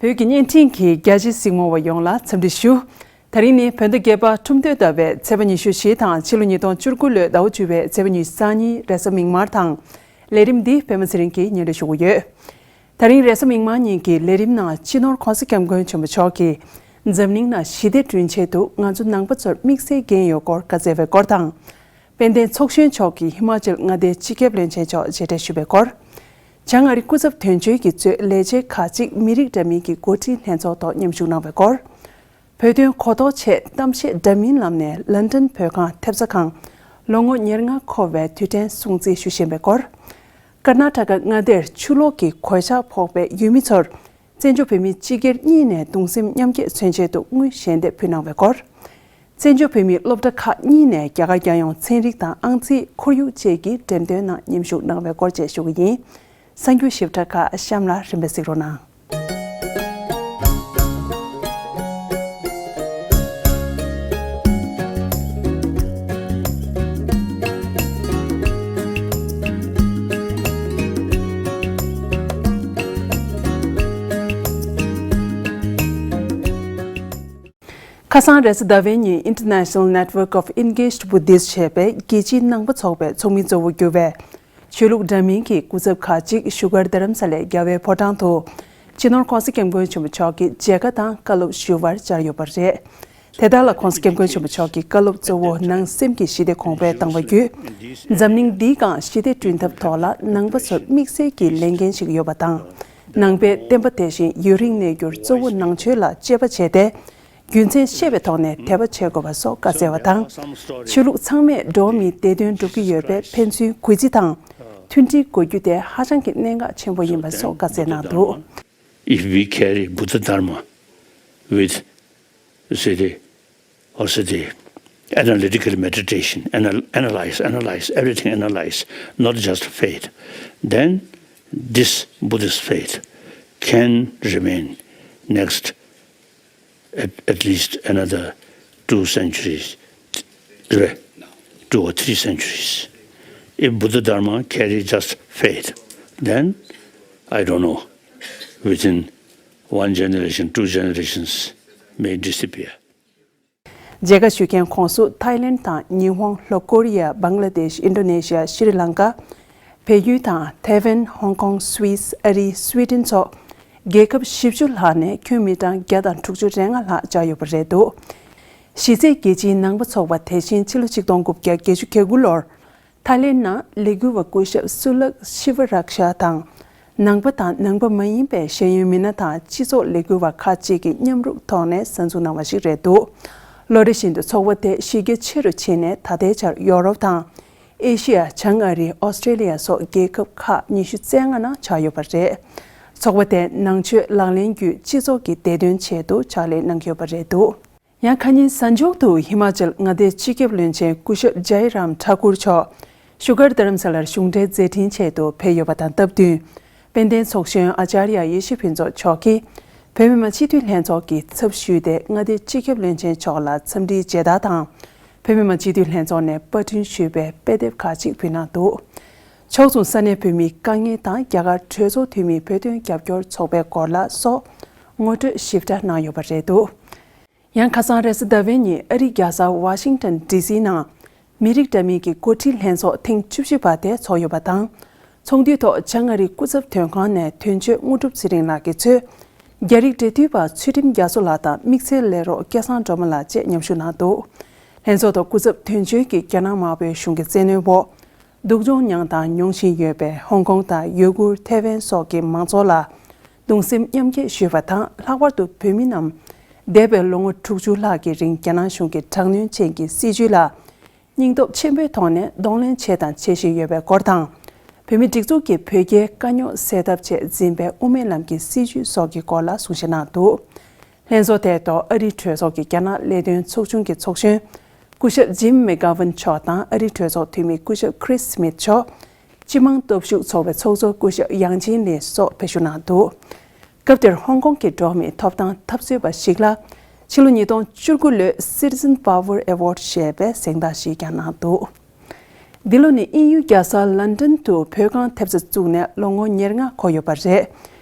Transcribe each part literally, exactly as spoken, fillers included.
བོད་ཀྱི་བརྙན་འཕྲིན་གྱི་རྒྱ་ཆེའི་གཟིགས་མོ་བ་ཡོངས་ལ་འཚམས་འདྲི་ཞུ། ད་རིང་ནི་བོད་ཟླ་བརྒྱད་པ་ཁྲུམས་སྟོད་ཟླ་བའི་ཚེས་པ་ཉི་ཤུ་བཞི་དང་ཕྱི་ལོ་ཉིས་སྟོང་བཅུ་དགུ་ལོའི་ཟླ་བ་བཅུ་པའི་ཚེས་པ་ཉི་ཤུ་རྩ་གཉིས་རེས་གཟའ་མིག་དམར་དང་། ལས་རིམ་འདི་པད་མ་ཚེ་རིང་གིས་སྙན་སྒྲོན་ཞུ་གི་ཡོད། ད་རིང་རེས་གཟའ་མིག་དམར་ཉིན་གྱི་ལས་རིམ་ནང་སྤྱི་ནོར་༸གོང་ས་༸སྐྱབས་མགོན་ཆེན་པོ་མཆོག་གིས་འཛམ་གླིང་ནང་ཞི་བདེ་བསྐྲུན་ཆེད་དུ་ང་ཚོ་ནང་པ་ཚོར་དམིགས་བསལ་འགན་ཡོད་སྐོར་བཀའ་སྩལ་བའི་སྐོར་དང་། དཔལ་ལྡན་ཚོགས་གཞོན་མཆོག་གིས་ཧི་མ་ཅལ་མངའ་སྡེའི་སྤྱི་ཁྱབ་བློན་ཆེན་མཆོག་མཇལ་འཕྲད་ཞུས་པའི་སྐོར། བྱང་ཨ་རི་སྐུ་ཚབ་དོན་གཅོད་ཀྱིས་གཙོས་ལས་བྱེད་ཁག་ཅིག་མི་རིགས་འདྲ་མིན་གྱི་འགོ་ཁྲིད་ལྷན་ཚོགས་ཐོག་མཉམ་ཞུགས་གནང་བའི་སྐོར། བོད་དོན་གོ་རྟོགས་ཆེད་གཏམ་བཤད་འདྲ་མིན་ལམ་ནས་ལན་ཀྲན་བོད་ཁང་ཐེབས་རྩ་ཁང་ལོ་ངོ་ཉེར་ལྔ་འཁོར་བའི་དུས་དྲན་སྲུང་བརྩི་ཞུ་བཞིན་པའི་སྐོར། ཀར་ན་ཊ་ཀ་མངའ་སྡེར་ཆུ་ལོག་གི་གོད་ཆག་ཕོག་པའི་ཡུལ་མི་ཚོར། བཙན་བྱོལ་བོད་མི་སྤྱི་སྒེར་གཉིས་ནས་གདུང་སེམས་མཉམ་སྐྱེད་མཚོན་ཆེད་དུ་དངུལ་ཞལ་འདེབས་ཕུལ་གནང་བའི་སྐོར། བཙན་བྱོལ་བོད་མིའི་སློབ་གྲྭ་ཁག་གཉིས་ནས་རྒྱ་གར་རྒྱལ་ཡོངས་ཚན་རིག་དང་ཨང་རྩིས་ཁོར་ཡུག་བཅས་ཀྱི་འགྲེམས་སྟོན་ནང་མཉམ་ཞུགས་གནང་བའི་སྐོར་བཅས་ཞུ་གི་ཡིན། གསར་འགྱུར་ཞིབ་ཕྲ་ཁག་གཤམ་ལ་རིམ་པས་གཟིགས་རོགས་གནང་། ཁ་སང་རེས་གཟའ་ཟླ་བའི་ཉིན་International Network of Engaged Buddhists ཞེས་པའི་རྒྱལ་སྤྱིའི་ནང་པ་ཚོགས་པའི་ཚོགས་མི་གཙོ་བོ་གྱུར་བའི་ཆོས་ལུགས་འདྲ་མིན་གྱི་སྐུ་ཚབ་ཁག་ཅིག་བཞུགས་སྒར་རྡ་རམ་ས་ལའི་རྒྱལ་བའི་ཕོ་བྲང་དུ་སྤྱི་ནོར་༸གོང་ས་༸སྐྱབས་མགོན་ཆེན་པོ་མཆོག་གི་མཇལ་ཁ་དང་བཀའ་སློབ་ཞུ་བར་བཅར་ཡོད་པ་རེད། དེ་དག་ལ་༸གོང་ས་༸སྐྱབས་མགོན་ཆེན་པོ་མཆོག་གིས་བཀའ་སློབ་གཙོ་བོ་ནང་སེམས་ཀྱི་ཞི་བདེ་གོང་འཕེལ་བཏང་བ་བརྒྱུད། འཛམ་གླིང་འདིའི་སྒང་ཞི་བདེ་བསྐྲུན་ཐབས་ཐོག་ལ་ནང་པ་ཚོར་དམིགས་བསལ་གྱི་ལས་འགན་ཞིག་ཡོད་པ་དང་། ནང་པའི་བསྟན་པ་དེ་བཞིན་ཡུན་རིང་གནས་རྒྱུར་གཙོ་བོ་ནང་ཆོས་ལ་དཔྱད་པ་བྱས་ཏེ། རྒྱུ་མཚན་ཤེས་པའི་ཐོག་ནས་དད་པ་བྱེད་དགོས་པ་སོགས་བཀའ་སྩལ་བ་དང་། ཆོས་ལུགས་ཚང་མས་འགྲོ་བ་མིའི་བདེ་དོན་སྒྲུབ་ཀྱི་ཡོད་པས་ཕན་ཚུན་གུས་བརྩི་དང་། མཐུན་སྒྲིལ་དགོས་རྒྱུ་དེ་ཧ་ཅང་གི་གནད་འགག་ཆེན་པོ་ཡིན་པ་སོགས་བཀའ་སྩལ་གནང་འདུག། If we carry Buddha Dharma with, say, the, or say, the analytical meditation, anal-, analyze, analyze, everything analyze, not just faith, then this Buddhist faith can remain next at, at least another two centuries, th-, two or three centuries. If Buddha Dharma carry just faith, then I don't know, within one generation, two generations may disappear. མཇལ་ཁ་ཞུ་མཁན་ཁོངས་སུ་ཐའི་ལེན་དང་ཉི་ཧོང་། ལྷོ་ཀོ་རི་ཡ། བང་ལ་དེཤ། ཨིན་ཌོ་ནེ་ཤི་ཡ། ཤྲི་ལང་ཀ། བལ་ཡུལ་དང་ཐའེ་ཝན། ཧོང་ཀོང་། སུད་སི། ཨ་རི། སུའེ་ཏེན་སོགས་རྒྱལ་ཁབ་བཞི་བཅུ་ལྷག་ནས་ཁྱོན་མི་གྲངས་བརྒྱ་དང་དྲུག་ཅུ་རེ་ལྔ་ལྷག་བཅར་ཡོད་པ་རེད་འདུག། གཞི་རྩའི་རྒྱལ་སྤྱིའི་ནང་པ་ཚོགས་པ་དེ་བཞིན་ཕྱི་ལོ་ཆིག་སྟོང་དགུ་བརྒྱ་བརྒྱད་ཅུ་གྱ་དགུ་ལོར་ཐའི་ལེན་ནང་ལས་འགུལ་བ་སྐུ་ཞབས་སུ་ལག་ཤི་ཝ་རཀ་ཤ་དང་། ནང་པ་དང་ནང་པ་མ་ཡིན་པའི་ཤེས་ཡོན་མི་སྣ་དང་སྤྱི་ཚོགས་ལས་འགུལ་བ་ཁག་ཅིག་གི་མཉམ་རུབ་ཐོག་ནས་གསར་འཛུགས་གནང་བ་ཞིག་རེད་འདུག། ལོ་རེ་བཞིན་དུ་ཚོགས་པ་དེ་གཞི་རྒྱ་ཆེ་རུ་ཕྱིན་ནས་ད་ལྟའི་ཆར་ཡོ་རོབ་དང་། ཨེ་ཤི་ཡ། བྱང་ཨ་རི། ཨོ་སི་ཀྲེ་ལི་ཡ་སོགས་རྒྱལ་ཁབ་ཁག་ཉི་ཤུ་རྩ་ལྔ་ནང་ཆགས་ཡོད་པ་རེད། ཚོགས་པ་དེ་ནང་ཆོས་ལག་ལེན་བརྒྱུད་སྤྱི་ཚོགས་ཀྱི་བདེ་དོན་ཆེད་དུ་ཕྱག་ལས་གནང་གི་ཡོད་པ་རེད་འདུག། ཡང་ཁ་ཉིན་གཟའ་མཇུག་ཏུ་ཧི་མ་ཅལ་མངའ་སྡེའི་སྤྱི་ཁྱབ་བློན་ཆེན་སྐུ་ཞབས་ཇའི་རམ་ཐཱ་ཀུར་མཆོག་བཞུགས་སྒར་རྡ་རམ་ས་ལར་གཞུང་འབྲེལ་མཛད་འཕྲིན་ཆེད་དུ་ཕེབས་ཡོད་པ་དང་སྟབས་བསྟུན། དཔལ་ལྡན་ཚོགས་གཞོན་ཨ་ཅཱརྱ་ཡེ་ཤེས་ཕུན་ཚོགས་མཆོག་གིས་བོད་མི་མང་སྤྱི་འཐུས་ལྷན་ཚོགས་ཀྱི་ཚབ་ཞུས་ཏེ་མངའ་སྡེའི་སྤྱི་ཁྱབ་བློན་ཆེན་མཆོག་ལ་འཚམས་འདྲིའི་མཇལ་དར་དང་། བོད་མི་མང་སྤྱི་འཐུས་ལྷན་ཚོགས་ནས་པར་སྐྲུན་ཞུས་པའི་དཔེ་དེབ་ཁག་ཅིག་ཕུལ་གནང་འདུག། ཕྱོགས་མཚུངས་ས་གནས་བོད་མིའི་དཀའ་ངལ་དང་རྒྱ་གར་གྲོས་ཚོགས་འཐུས་མིའི་བོད་དོན་རྒྱབ་སྐྱོར་ཚོགས་པའི་སྐོར་ལ་སོགས་ངོ་སྤྲོད་ཞིབ་ཕྲ་གནང་ཡོད་པ་རེད་འདུག། ཡང་ཁ་སང་རེས་གཟའ་ཟླ་བའི་ཉིན་ཨ་རིའི་རྒྱལ་ས་ཝ་ཤིང་ཊོན་ཌི་སི་ནང་མི་རིགས་འདྲ་མིན་གྱི་འགོ་ཁྲིད་ལྷན་ཚོགས་ཐེངས་བཅུ་བཞི་པ་དེ་ཚོགས་ཡོད་པ་དང་། ཚོགས་འདུའི་ཐོག་བྱང་ཨ་རིའི་སྐུ་ཚབ་དོན་ཁང་ནས་དོན་གཅོད་དངོས་གྲུབ་ཚེ་རིང་ལགས་ཀྱིས་གཙོས། རྒྱ་རིགས་འབྲེལ་མཐུད་པ་ཚུལ་ཁྲིམས་རྒྱ་མཚོ་ལགས་དང་དམིགས་བསལ་ལས་རོགས་སྐལ་བཟང་སྒྲོལ་མ་ལགས་བཅས་མཉམ་ཞུགས་གནང་འདུག། ལྷན་ཚོགས་ཐོག་སྐུ་ཚབ་དོན་གཅོད་ཀྱིས་རྒྱ་ནག་དམར་པོའི་གཞུང་གི་བཙན་གནོན་འོག་སྡུག་སྦྱོང་མྱངས་དང་མྱོང་བཞིན་ཡོད་པའི་ཧོང་ཀོང་དང་ཡུ་གུར། ཐའེ་ཝན་སོགས་ཀྱི་མང་ཚོགས་ལ་གདུང་སེམས་མཉམ་སྐྱེད་ཞུས་པ་དང་། ལྷག་པར་དུ་བོད་མི་རྣམས་འདས་པའི་ལོ་ངོ་དྲུག་ཅུ་ལྷག་གི་རིང་རྒྱ་ནག་གཞུང་གི་དྲག་གནོན་ཅན་གྱི་སྲིད་བྱུས་ལ་སྙིང་སྟོབས་ཆེན་པོའི་ཐོག་ནས་གདོང་ལེན་བྱས་དང་བྱེད་བཞིན་ཡོད་པའི་སྐོར་དང་། བོད་མིའི་སྒྲིག་འཛུགས་ཀྱིས་བོད་རྒྱའི་དཀའ་རྙོག་སེལ་ཐབས་ཆེད་འཛིན་པའི་དབུ་མའི་ལམ་གྱི་སྲིད་བྱུས་སོགས་ཀྱི་སྐོར་ལ་གསུང་བཤད་གནང་འདུག། ལྷན་ཚོགས་དེའི་ཐོག་ཨ་རིའི་གྲོས་ཚོགས་ཀྱི་རྒྱ་ནག་ལས་དོན་ཚོགས་ཆུང་གི་ཚོགས་གཞོན་སྐུ་ཞབས་ཇིམ་མེག་གྷ་ཝན་མཆོག་དང་ཨ་རིའི་གྲོས་ཚོགས་འཐུས་མི་སྐུ་ཞབས་ཁི་རིས་སི་མིཐ་མཆོག་སྤྱི་དམངས་སྟོབས་ཤུགས་ཚོགས་པའི་ཚོགས་གཙོ་སྐུ་ཞབས་ཡང་ཅིན་ལི་སོགས་ཕེབས་བཞུགས་གནང་འདུག། སྐབས་དེར་ཧོང་ཀོང་གི་འགྲོ་བ་མིའི་ཐོབ་ཐང་འཐབ་རྩོད་པ་ཞིག་ལ་ཕྱི་ལོ་ཉིས་སྟོང་བཅུ་དགུ་ལོའི་Citizen Power Award ཞེས་པའི་གཟེངས་རྟགས་ཤིག་ཀྱང་གནང་འདུག། འདི་ལོ་ནི་དབྱིན་ཡུལ་རྒྱལ་ས་ལན་ཀྲན་དུ་བོད་ཁང་ཐེབས་རྩ་བཙུགས་ནས་ལོ་ངོ་ཉེར་ལྔ་འཁོར་ཡོད་པ་རེད།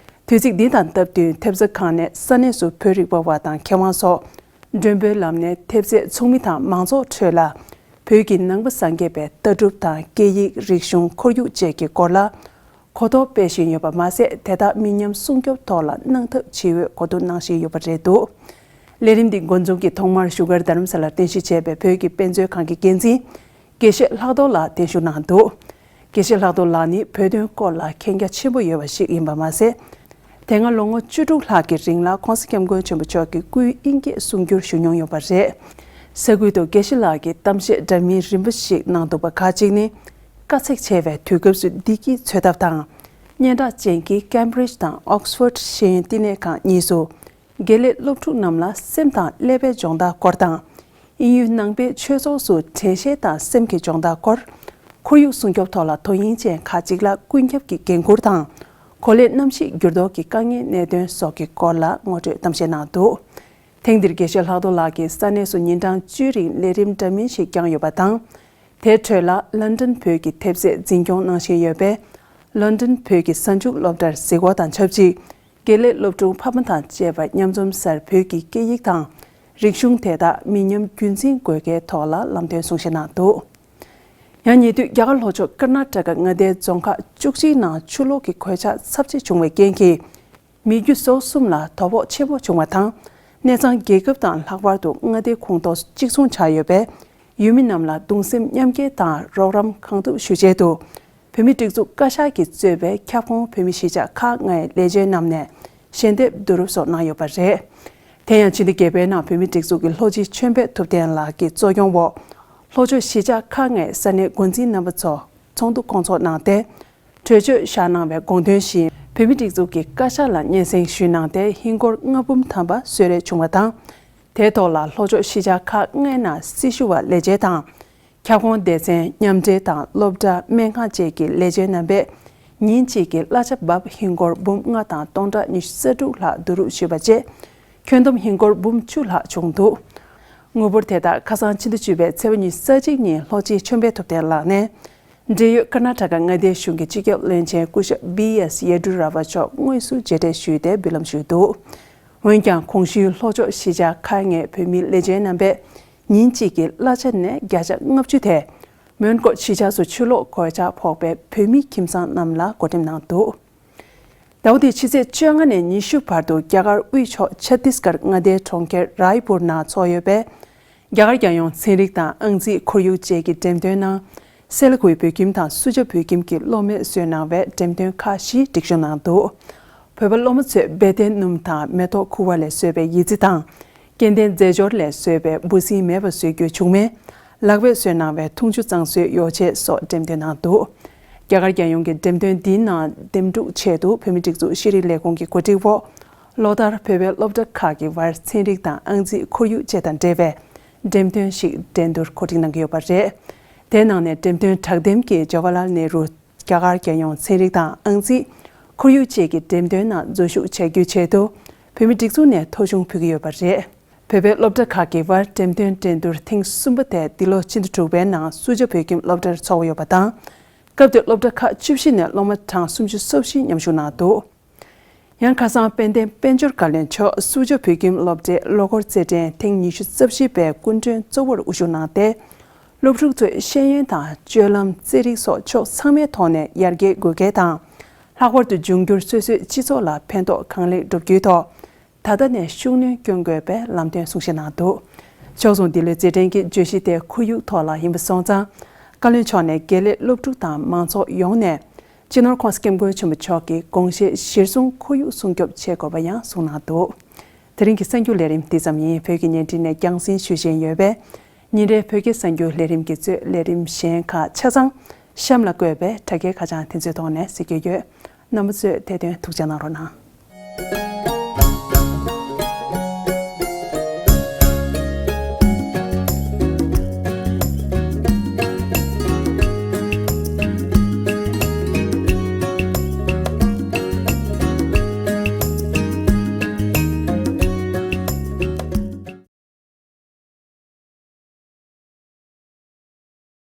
དུས་ཚིགས་འདི་དང་སྟབས་བསྟུན་ཐེབས་རྩ་ཁང་ནས་ས་གནས་སུ་བོད་རིག་པ་བ་དང་མཁས་དབང་སོགས་མགྲོན་པོའི་ལམ་ནས་ཐེབས་རྩའི་ཚོགས་མི་དང་མང་ཚོགས་ཁྲོད་ལ་བོད་ཀྱི་ནང་པ་སངས་རྒྱས་པའི་ལྟ་གྲུབ་དང་སྐད་ཡིག་རིག་གཞུང་ཁོར་ཡུག་བཅས་ཀྱི་སྐོར་ལ་གོ་རྟོགས་སྤེལ་བཞིན་ཡོད་པ་མ་ཟད། དེ་དག་མི་ཉམས་སྲུང་སྐྱོབ་ཐོག་ལ་གནང་ཐབས་ཇི་འོས་གོ་བསྡུར་གནང་བཞིན་ཡོད་པ་རེད་འདུག་ལས་རིམ་འདི་འགོ་འཛུགས་ཀྱིས་ཐོག་མར་བཞུགས་སྒར་རྡ་རམ་ས་ལར་རྟེན་གཞི་བྱས་པའི་བོད་ཀྱི་དཔེ་མཛོད་ཁང་གི་འགན་འཛིན་དགེ་བཤེས་ལྷག་རྡོར་ལགས་གདན་ཞུ་གནང་འདུག་དགེ་བཤེས་ལྷག་རྡོར་ལགས་ནི་བོད་དོན་སྐོར་ལ་མཁྱེན་རྒྱ་ཆེན་པོ་ཡོད་པ་ཞིག་ཡིན་པ་མ་ཟད། དེ་སྔ་ལོ་ངོ་བཅུ་དྲུག་ལྷག་གི་རིང་ལ་༸གོང་ས་༸སྐྱབས་མགོན་ཆེན་པོ་མཆོག་གི་སྐུའི་དབྱིན་སྐད་གསུང་སྒྱུར་ཞུ་མྱོང་ཡོད་པ་རེད། ས་ཁུལ་དུ་དགེ་བཤེས་ལགས་ཀྱིས་གཏམ་བཤད་འདྲ་མིན་རིམ་པ་ཞིག་གནང་འདུག་པ་ཁག་ཅིག་ནི། དཀའ་ཚེགས་ཆེ་བའི་དུས་སྐབས་སུ་བདེ་སྐྱིད་འཚོལ་ཐབས་དང་། སྙན་གྲགས་ཅན་གྱི་Cambridge་དང་Oxford་ཤེས་ཡོན་བསྟི་གནས་ཁང་གཉིས་སུ། དགེ་ལས་སློབ་ཕྲུག་རྣམས་ལ་སེམས་དང་ཀླད་པའི་སྦྱོང་བརྡར་སྐོར་དང་། དབྱིན་ཡུལ་ནང་པའི་ཆོས་ཚོགས་སུ་དྲན་ཤེས་དང་སེམས་ཀྱི་སྦྱོང་བརྡར་སྐོར། ཁོར་ཡུག་སྲུང་སྐྱོབ་ཐོག་ལ་དོ་དབྱིངས་ཅན་ཁག་ཅིག་ལ་ཀུན་ཁྱབ་ཀྱི་འགན་འཁུར་དང་། གོ་ལའི་གནམ་གཤིས་འགྱུར་ལྡོག་གི་དཀའ་ངལ་གནད་དོན་སོགས་ཀྱི་སྐོར་ལ་ངོ་སྤྲོད་གཏམ་བཤད་གནང་འདུག་ཐེངས་འདིར་དགེ་བཤེས་ལྷག་རྡོར་ལགས་ཀྱིས་ས་གནས་སུ་ཉིན་གྲངས་བཅུའི་རིང་ལས་རིམ་འདྲ་མིན་ཞིག་བསྐྱངས་ཡོད་པ་དང་། དེའི་ཁྲོད་ལ་ལན་ཌན་བོད་ཀྱི་ཐེབས་རྩས་འཛིན་སྐྱོང་གནང་བཞིན་ཡོད་པའི་ལོན་ཌོན་བོད་ཀྱི་གཟའ་མཇུག་སློབ་གྲྭར་གཟིགས་སྐོར་དང་ཆབས་ཅིག་དགེ་ལས་སློབ་ཕྲུག་ཕ་མ་དང་བཅས་པ་མཉམ་འཛོམས་སར་བོད་ཀྱི་སྐད་ཡིག་དང་། རིག་གཞུང་དེ་དག་མི་ཉམས་རྒྱུན་འཛིན་དགོས་གལ་ཐོག་ལ་ལམ་སྟོན་གསུང་བཤད་གནང་འདུག་ཡང་ཉེ་དུས་རྒྱ་གར་ལྷོ་ཕྱོགས་ཀར་ན་ཊ་ཀ་མངའ་སྡེའི་རྫོང་ཁག་བཅུ་གཅིག་ནང་ཆུ་ལོག་གི་གོད་ཆག་ཚབས་ཆེ་བྱུང་བའི་རྐྱེན་གྱིས། མི་རྒྱུ་སོ་གསུམ་ལ་དོ་ཕོག་ཆེན་པོ་བྱུང་བ་དང་། གནས་ཚང་རྒྱལ་ཁབ་དང་ལྷག་པར་དུ་མངའ་སྡེའི་ཁོངས་གཏོགས་གཅིག་མཚུངས་ཆགས་ཡོད་པས། ཡུལ་མི་རྣམས་ལ་གདུང་སེམས་མཉམ་སྐྱེད་དང་རོགས་རམ་གང་ཐུབ་ཞུ་ཆེད་དུ། བོད་མིའི་སྒྲིག་འཛུགས་བཀའ་ཤག་གིས་གཙོས་པའི་ཁྱབ་ཁོངས་བོད་མི་གཞིས་ཆགས་ཁག་ལྔའི་ལས་བྱེད་རྣམས་ནས་ཞལ་འདེབས་བསྡུ་རུབ་སོགས་གནང་ཡོད་པ་རེད། དེ་ཡང་ཕྱི་ཟླ་བརྒྱད་པའི་ནང་བོད་མིའི་སྒྲིག་འཛུགས་ཀྱི་ལྷོ་སྤྱི་ཆོས་འཕེལ་ཐུབ་བསྟན་ལགས་ཀྱི་གཙོ་སྐྱོང་འོག་ལྷོ་ཕྱོགས་གཞིས་ཆགས་ཁག་ལྔའི་ས་གནས་འགོ་འཛིན་རྣམ་པ་ཚོ་ཚོགས་འདུ་སྐོང་ཚོགས་གནང་སྟེ། གྲོས་ཆོད་བཞག་གནང་བའི་དགོངས་དོན་བཞིན་བོད་མིའི་སྒྲིག་འཛུགས་ཀྱི་བཀའ་ཤག་ལ་སྙན་སེང་ཞུས་གནང་སྟེ། ཧིན་སྒོར་ལྔ་འབུམ་ཐམ་པ་གསོལ་རས་བྱུང་བ་དང་། དེའི་ཐོག་ལ་ལྷོ་ཕྱོགས་གཞིས་ཆགས་ཁག་ལྔའི་ནང་སྲི་ཞུ་བ་ལས་བྱེད་དང་། ཁྱབ་ཁོངས་སྡེ་ཚན་མཉམ་འབྲེལ་དང་སློབ་གྲྭ་སྨན་ཁང་བཅས་ཀྱི་ལས་བྱེད་རྣམ་པས་ཉིན་གཅིག་གི་གླ་ཆ་འབབ་ཧིན་སྒོར་འབུམ་ལྔ་དང་སྟོང་ཕྲག་ཉི་ཤུ་རྩ་དྲུག་ལྷག་བསྡུ་རུབ་ཞུས་པ་བཅས། ཁྱོན་བསྡོམས་ཧིན་སྒོར་འབུམ་བཅུ་ལྷག་བྱུང་འདུག་དངུལ་འབོར་དེ་དག་ཁ་སང་ཕྱི་ཟླ་བཅུ་པའི་ཚེས་པ་ཉི་ཤུ་རྩ་གཅིག་ཉིན་ལྷོ་སྤྱི་ཆོས་འཕེལ་ཐུབ་བསྟན་ལགས་ནས། འབྲེལ་ཡོད་ཀར་ན་ཊ་ཀ་མངའ་སྡེའི་གཞུང་གི་སྤྱི་ཁྱབ་བློན་ཆེན་སྐུ་ཞབས་བི་ཨེས་ཡེ་ཌུ་ར་པ་མཆོག་དངོས་སུ་མཇལ་འཕྲད་ཞུས་ཏེ་འབུལ་ལམ་ཞུས་འདུག་འོན་ཀྱང་གོང་ཞུས་ལྷོ་ཕྱོགས་གཞིས་ཆགས་ཁག་ལྔའི་བོད་མིའི་ལས་བྱེད་རྣམ་པས་ཉིན་གཅིག་གི་གླ་ཆ་ནས་བརྒྱ་ཆ་ལྔ་བཅུ་དེ་མོན་གྷོ་གཞིས་ཆགས་སུ་ཆུ་ལོག་གོད་ཆག་ཕོག་པའི་བོད་མི་ཁྱིམ་ཚང་རྣམས་ལ་བགོ་འགྲེམས་གནང་འདུག་ཟླ་བ་འདིའི་ཕྱི་ཚེས་བཅོ་ལྔ་ནས་ཉི་ཤུ་བར་དུ་རྒྱ་གར་དབུས་ཕྱོགས་ཆ་ཏིས་གྷར་མངའ་སྡེའི་གྲོང་ཁྱེར་རཱའི་པུར་ནང་འཚོགས་ཡོད་པའི་རྒྱ་གར་རྒྱལ་ཡོངས་ཚན་རིག་དང་ཨང་རྩིས་ཁོར་ཡུག་བཅས་ཀྱི་འགྲེམས་སྟོན་ནང་། སེ་ལ་ཀུའི་བོད་ཁྱིམ་དང་སུ་ཇཱ་བོད་ཁྱིམ་གྱི་སློབ་མས་བཟོས་གནང་བའི་འགྲེམས་སྟོན་ཁག་བཞི་སྒྲིག་སྦྱོར་གནང་འདུག་བོད་པ་སློབ་མ་ཚོས་བེ་ཏའི་སྣུམ་དང་མེ་ཏོག་ཁུ་བ་ལས་བཟོས་པའི་ཡི་ཙི་དང་། སྐྱེ་ལྡན་རྫས་སྦྱོར་ལས་བཟོས་པའི་འབུ་སྲིན་མེད་པ་བཟོ་རྒྱུའི་ཆུང་མེ། ལག་པས་བཟོས་གནང་བའི་འཐུང་ཆུ་གཙང་བཟོའི་ཡོ་བྱད་སོགས་འགྲེམས་སྟོན་གནང་འདུག་རྒྱ་གར་རྒྱལ་ཡོངས་ཀྱི་འགྲེམས་སྟོན་འདིའི་ནང་འདེམས་སྒྲུག་ཆེད་དུ་བོད་མིའི་སྒྲིག་འཛུགས་ཤེས་རིག་ལས་ཁུངས་ཀྱི་གོ་སྒྲིག་འོག་ལོ་ལྟར་བོད་པའི་སློབ་གྲྭ་ཁག་གི་བར་ཚན་རིག་དང་ཨང་རྩིས་ཁོར་ཡུག་བཅས་དང་འབྲེལ་བའི་འགྲེམས་སྟོན་ཞིག་འགྲན་བསྡུར་གོ་སྒྲིག་གནང་གི་ཡོད་པ་རེད། དེའི་ནང་ནས་འགྲེམས་སྟོན་དྲག་འདེམས་ཀྱིས་ཇ་ཝ་ལལ་ནེ་རུ་རྒྱ་གར་རྒྱལ་ཡོངས་ཚན་རིག་དང་ཨང་རྩིས་ཁོར་ཡུག་བཅས་ཀྱི་འགྲེམས་སྟོན་ནང་འཛུལ་ཞུགས་བྱ་རྒྱུའི་ཆེད་དུ་བོད་མིའི་སྒྲིག་འཛུགས་ནས་ཐོ་གཞུང་ཕུལ་གྱི་ཡོད་པ་རེད། བོད་པའི་སློབ་གྲྭ་ཁག་གི་བར་འགྲེམས་སྟོན་འགྲན་བསྡུར་ཐེངས་གསུམ་པ་དེ་འདི་ལོ་ཕྱི་ཟླ་དྲུག་པའི་ནང་སུ་ཇཱ་བོད་ཁྱིམ་སློབ་གྲྭར་འཚོགས་ཡོད་པ་དང་། སྐབས་དེར་སློབ་གྲྭ་ཁག་བཅུ་བཞི་ནས་སློབ་མ་གྲངས་སུམ་ཅུ་སོ་བཞི་མཉམ་ཞུགས་གནང་འདུག་ཡང་ཁ་སང་དཔལ་ལྡན་དཔལ་འབྱོར་བཀའ་བློན་མཆོག་སུ་ཇཱ་བོད་ཁྱིམ་སློབ་གྲྭའི་ལོ་འཁོར་རྩེད་འགྲན་ཐེངས་ཉི་ཤུ་རྩ་བཞི་པའི་སྐུ་མགྲོན་གཙོ་བོར་དབུ་བཞུགས་གནང་སྟེ། སློབ་ཕྲུག་ཚོས་ཤེས་ཡོན་དང་སྤྱོད་ལམ། རྩེད་རིགས་སོགས་ཕྱོགས་ཚང་མའི་ཐོག་ནས་ཡར་རྒྱས་དགོས་གལ་དང་། ལྷག་པར་དུ་འབྱུང་འགྱུར་སོ་སོའི་སྤྱི་ཚོགས་ལ་ཕན་ཐོགས་གང་ལེགས་སྒྲུབ་རྒྱུའི་ཐོག་ད་ལྟ་ནས་ཤུགས་སྣོན་སྐྱོན་དགོས་པའི་ལམ་སྟོན་གསུང་བཤད་གནང་འདུག་ཕྱོགས་མཚུངས་འདི་ལོའི་རྩེད་འགྲན་གྱི་བརྗོད་གཞི་དེ་ཁོར་ཡུག་ཐོག་ལ་ཡིན་པ་སོང་ཙང་། བཀའ་བློན་མཆོག་ནས་དགེ་ལས་སློབ་ཕྲུག་དང་མང་ཚོགས་ཡོངས་ནས་སྤྱི་ནོར་༸གོང་ས་༸སྐྱབས་མགོན་ཆེན་པོ་མཆོག་གི་དགོངས་བཞེད་གཞིར་བཟུང་ཁོར་ཡུག་སྲུང་སྐྱོབ་བྱེད་དགོས་པ་ཡང་གསུངས་གནང་འདུག་དེ་རིང་གི་གསར་འགྱུར་ལས་རིམ་འདི་ཙམ་ཡིན། བོད་ཀྱི་བརྙན་འཕྲིན་ནས་རྒྱང་སྲིང་ཞུ་བཞིན་ཡོད་པས། ཉིན་རེའི་བོད་ཀྱི་གསར་འགྱུར་ལས་རིམ་གྱི་གཙོས་ལས་རིམ་གཞན་ཁག་ཆ་ཚང་གཤམ་ལ་བཀོད་པའི་དྲ་རྒྱའི་ཁ་བྱང་དེ་ཚོའི་ཐོག་ནས་གཟིགས་རྒྱུ་ཡོད། རྣམ་པ་ཚོས་དེ་དོན་ཐུགས་རྗེ་གནང་རོགས་གནང་།